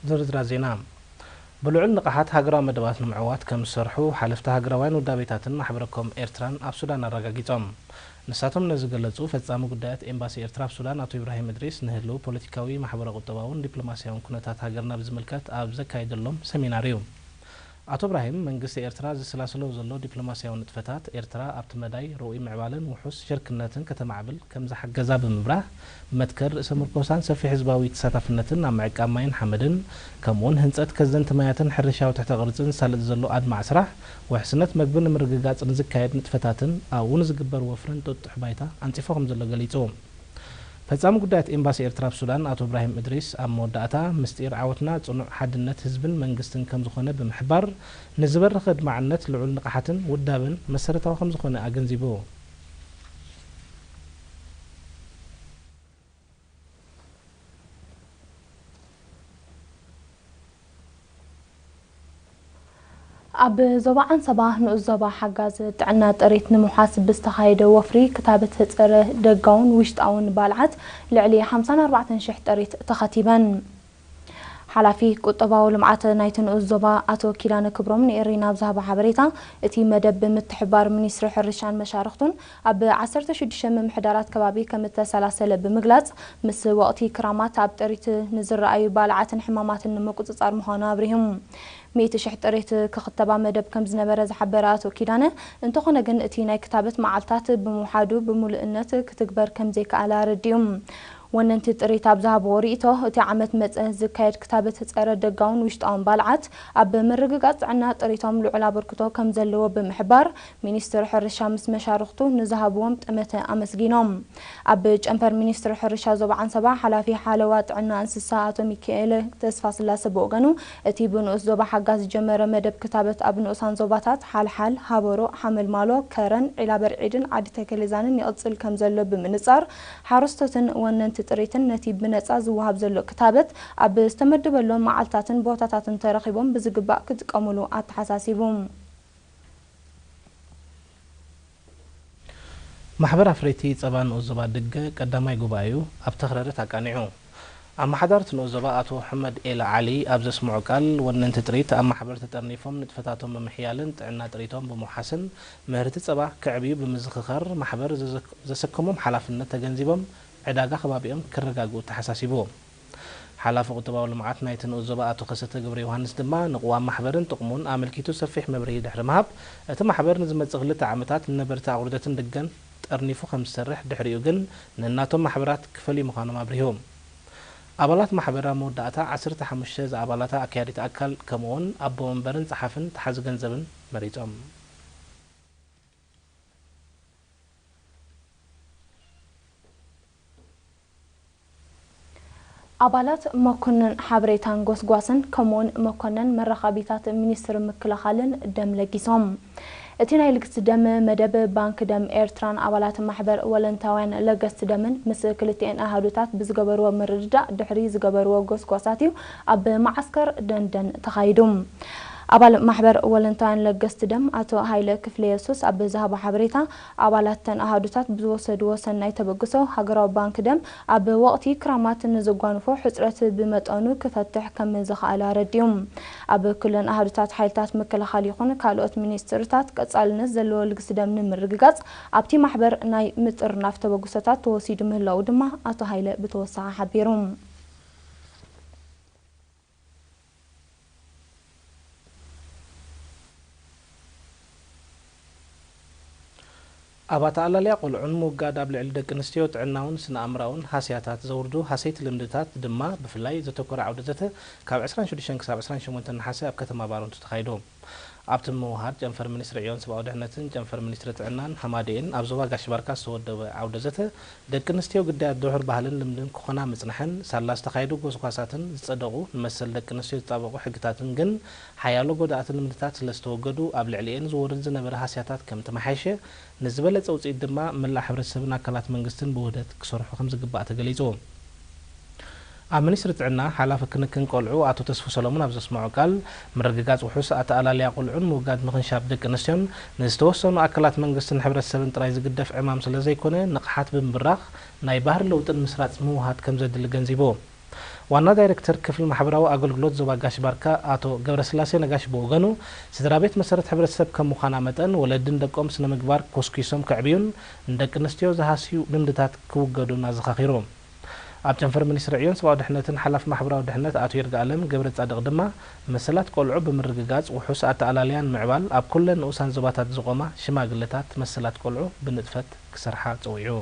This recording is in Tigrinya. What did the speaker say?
ዝርዝራት ዜና። ብልዑል ንቕሓት ሃገራዊ መደባት ንምዕዋት ከም ዝሰርሑ ሓለፍቲ ሃገራውያን ውዳቤታትን ማሕበረ ኮም ኤርትራን ኣብ ሱዳን ኣረጋጊጾም። ንሳቶም ነዚ ዝገለጹ፣ ፈጻሚ ጉዳያት ኤምባሲ ኤርትራ ኣብ ሱዳን ኣቶ ኢብራሂም እድሪስ ንህልው ፖለቲካዊ፣ ማሕበረ ቁጠባውን ዲፕሎማስያውን ኩነታት ሃገርና ብዝምልከት ኣብ ዘካየደሎም ሰሚናር እዩ። ኣቶ እብራሂም፣ መንግስቲ ኤርትራ ዝስላስሎ ዘሎ ዲፕሎማስያዊ ንጥፈታት፣ ኤርትራ ኣብቲ መዳይ ርኡይ ምዕባለን ውሑስ ሽርክነትን ከተማዕብል ከም ዝሓገዛ ብምብራህ፣ መትከል ርእሰ ምርኮሳን ሰፊሕ ህዝባዊ ተሳታፍነትን ኣብ ምዕቃብ ማይን ሓመድን፣ ከምኡውን ህንጸት ከዘንቲ ማያትን ሕርሻዊ ትሕተ ቅርጽን ዝሳለጥ ዘሎ ኣድማዕ ስራሕ፣ ውሕስነት መግቢ ንምርግጋጽ ንዝካየድ ንጥፈታትን ኣብኡ ንዝግበር ወፍርን ጥጡሕ ባይታ ኣንጺፎ ከም ዘሎ ገሊጹ። ፈጻሚ ጉዳያት ኤምባሲ ኤርትራ ኣብ ሱዳን ኣቶ እብራሂም እድሪስ ኣብ መወዳእታ፣ ምስጢር ዓወትና ጽኑዕ ሓድነት ህዝብን መንግስትን ከም ዝኾነ ብምሕባር፣ ንዝበርኽ ኣድማዕነት ልዑል ንቕሓትን ውዳበን መሰረታዊ ከም ዝኾነ ኣገንዚቡ። ኣብ ዞባ ዓንሰባ ንኡስ ዞባ ሓጋዝ ጥዕና ጥሪት ንምውሓስ ብዝተኻየደ ወፍሪ ክታበት ጸረ ደጋውን ውሽጣውን ባልዓት ልዕሊ ሓምሳን ኣርባዕተን ሽሕ ጥሪት ተኸቲበን። ሓላፊ ቁጠባዊ ልምዓት ናይቲ ንኡስ ዞባ ኣቶ ኪዳነ ክብሮም ንኤሪና ኣብ ዝሃቦ ሓበሬታ፣ እቲ መደብ ብምትሕብባር ሚኒስትሪ ሕርሻን መሻርኽቱን ኣብ ዓሰርተ ሽዱሽተ ምምሕዳራት ከባቢ ከም እተሰላሰለ ብምግላጽ፣ ምስ ወቕቲ ክራማት ኣብ ጥሪት ንዝረኣዩ ባልዓትን ሕማማትን ንምቁጽጻር ምዃኑ ኣብሪሁ። ሚእቲ ሽሕ ጥሪት ክኽተባ መደብ ከም ዝነበረ ዝሓበረ ኣቶ ኪዳነ፣ እንተኾነ ግን እቲ ናይ ክታበት መዓልታት ብምውሓዱ ብምሉእነት ክትግበር ከም ዘይከኣለ ኣረዲኡ። ወነንቲ ጥሪት ኣብ ዝሃብዎ ርእይቶ፣ እቲ ዓመት መጸ ዝካየድ ክታበት ጸረ ደጋውን ውሽጣውን ባልዓት ኣብ ምርግጋጽ ጥዕና ጥሪቶም ልዑል ኣበርክቶ ከም ዘለዎ ብምሕባር፣ ሚኒስትር ሕርሻ ምስ መሻርኽቱ ንዝሃብዎም ጠመተ ኣመስጊኖም። ኣብ ጨንፈር ሚኒስትሪ ሕርሻ ዞባ ዓንሰባ ሓላፊ ሓለዋ ጥዕና እንስሳ ኣቶ ሚካኤል ተስፋስላሰ ብወገኑ፣ እቲ ብንኡስ ዞባ ሓጋዝ ዝጀመረ መደብ ክታበት ኣብ ንኡሳን ዞባታት ሓልሓል፣ ሃበሮ፣ ሓመልማሎ፣ ከረን፣ ዒላበርዒድን ዓዲ ተከሌዛንን ይቕጽል ከም ዘሎ ብምንጻር፣ ሓረስቶትን ወነንቲ ጥሪትን ነቲ ብነጻ ዝወሃብ ዘሎ ክታበት ኣብ ዝተመደበሎም መዓልታትን ቦታታትን ተረኺቦም ብዝግባእ ክጥቀሙሉ ኣተሓሳሲቡ። ማሕበር ኣፍረይቲ ጸባ ንኡስ ዞባ ድገ ቀዳማይ ጉባኤኡ ኣብ ተኽረረት ኣቃኒዑ። ኣመሓዳሪ እቲ ንኡስ ዞባ ኣቶ ሕመድ ኤል ዓሊ ኣብ ዘስምዖ ቃል፣ ወነንቲ ጥሪት ኣብ ማሕበር ተጠርኒፎም ንጥፈታቶም ብምሕያልን ጥዕና ጥሪቶም ብምውሓስን ምህርቲ ጸባ ከዕብዩ ብምዝኽኻር፣ ማሕበር ዘዘክ-፣ ዘሰከሞም ሓላፍነት ተገንዚቦም ዕዳጋ ከባቢኦም ክረጋግኡ ተሓሳሲቡ። ሓላፊ ቁጠባዊ ልምዓት ናይቲ ንኡስ ዞባ ኣቶ ከሰተ ገብረ ዮሃንስ ድማ ንቅዋም ማሕበርን ጥቕሙን ኣመልኪቱ ሰፊሕ መብርሂ ድሕሪ ምሃብ፣ እቲ ማሕበር ንዝመጽእ ክልተ ዓመታት ንነበርቲ ኣቑርደትን ድገን ጠርኒፉ ከም ዝሰርሕ፣ ድሕሪኡ ግን ነናቶም ማሕበራት ክፈልዩ ምዃኖም ኣብሪሁ። ኣባላት ማሕበር ኣብ መወዳእታ ዓሰርተ ሓሙሽተ ዝኣባላታ ኣካያዲት ኣካል ከምኡውን ኣቦ መንበርን ጸሓፍን ተሓዚ ገንዘብን መሪጾም። ኣባላት መኮነን ሓበሬታን ጎስጓስን ከምኡውን መኮነን መራኸቢታት ሚኒስትሪ ምክልኻልን ደም ለጊሶም። እቲ ናይ ልግሲ ደም መደብ ባንክ ደም ኤርትራን ኣባላት ማሕበር ወለንታውያን ለገስቲ ደምን ምስ ክልቲኤን ኣሃዱታት ብዝገበርዎ ምርድዳእ ድሕሪ ዝገበርዎ ጎስጓሳት እዩ ኣብ መዓስከር ደንደን ተኻይዱ። ኣባል ማሕበር ወለንታውያን ለገስቲ ደም ኣቶ ሃይለ ክፍለ የሱስ ኣብ ዝሃቦ ሓበሬታ፣ ኣባላት ተን ኣሃዱታት ብዝወሰድዎ ሰናይ ተበግሶ፣ ሃገራዊ ባንክ ደም ኣብ ወቕቲ ክራማት ንዘጓንፎ ሕጽረት ብመጠኑ ክፈትሕ ከም ዝኸኣለ ኣረዲኡ። ኣብ ክለን ኣሃዱታት ሓይልታት ምክልኻል ይኹን ካልኦት ሚኒስትርታት ቀጻልነት ዘለዎ ልግሲ ደም ንምርግጋጽ ኣብቲ ማሕበር ናይ ምጥርናፍ ተበግሶታት ተወሲዱ ምህላዉ ድማ ኣቶ ሃይለ ብተወሳኺ ሓቢሩ። ኣብ ኣተኣላልያ ቆልዑን ምውጋድ ኣብ ልዕሊ ደቂ ኣንስትዮ ጥዕናውን ስነ ኣእምራውን ሃስያታት ዘውርዱ ሃሰይቲ ልምድታት ድማ ብፍላይ ዘተኮረ ዓውደ ዘተ ካብ ዕስራን ሽዱሽተን ክሳብ ዕስራን ሸሞንተን ነሓሰ ኣብ ከተማ ባረንቱ ተኻይዱ። ኣብቲ ምውሃድ ጨንፈር ሚኒስትሪ ዕዮን ሰብኣዊ ድሕነትን ጨንፈር ሚኒስትሪ ጥዕናን ሃማደኤን ኣብ ዞባ ጋሽ ባርካ ዝተወደበ ዓውደ ዘተ፣ ደቂ ኣንስትዮ ግዳያት ድሑር ባህልን ልምድን ክኾና ምጽንሐን፣ ሳላ ዝተኻየዱ ጎስጓሳትን ዝጸደቑ ንመሰል ደቂ ኣንስትዮ ዝጣበቑ ሕግታትን ግን፣ ሓያሎ ጎዳእቲ ልምድታት ስለ ዝተወገዱ፣ ኣብ ልዕሊኤን ዝወርድ ዝነበረ ሃስያታት ከም ተመሓየሸ፣ ንዝበለጸ ውጽኢት ድማ መላእ ሕብረተሰብን ኣካላት መንግስትን ብውህደት ክሰርሑ ከም ዝግባእ ተገሊጹ። ኣብ ሚኒስትሪ ጥዕና ሓላፊ ክንክን ቆልዑ ኣቶ ተስፉ ሰሎሞን ኣብ ዘስምዖ ቃል፣ ምርግጋጽ ውሑስ ኣተኣላልያ ቆልዑን ምውጋድ ምኽንሻብ ደቂ ኣንስትዮን ንዝተወሰኑ ኣካላት መንግስትን ሕብረተሰብን ጥራይ ዝግደፍ ዕማም ስለ ዘይኮነ፣ ንቕሓት ብምብራኽ ናይ ባህሪ ለውጥን ምስራጽ ምውሃድ ከም ዘድሊ ገንዚቡ። ዋና ዳይሬክተር ክፍሊ ማሕበራዊ ኣገልግሎት ዞባ ጋሽ ባርካ ኣቶ ገብረስላሴ ነጋሽ ብወገኑ፣ ስድራ ቤት መሰረት ሕብረተሰብ ከም ምዃና መጠን፣ ወለድን ደቆም ስነ ምግባር ኮስኪሶም ከዕብዩን ንደቂ ኣንስትዮ ዝሃስዩ ልምድታት ክውገዱን ኣዘኻኺሩ። ኣብ ጨንፈር ሚኒስትሪ ዕዮን ሰብኣዊ ድሕነትን ሓላፊ ማሕበራዊ ድሕነት ኣቶ ይርጋኣለም ገብረ ጻድቕ ድማ፣ መሰላት ቆልዑ ብምርግጋጽ ውሑስ ኣተኣላልያን ምዕባል ኣብ ኩለን ንኡሳን ዞባታት ዝቖማ ሽማግለታት መሰላት ቆልዑ ብንጥፈት ክሰርሓ ጸዊዑ።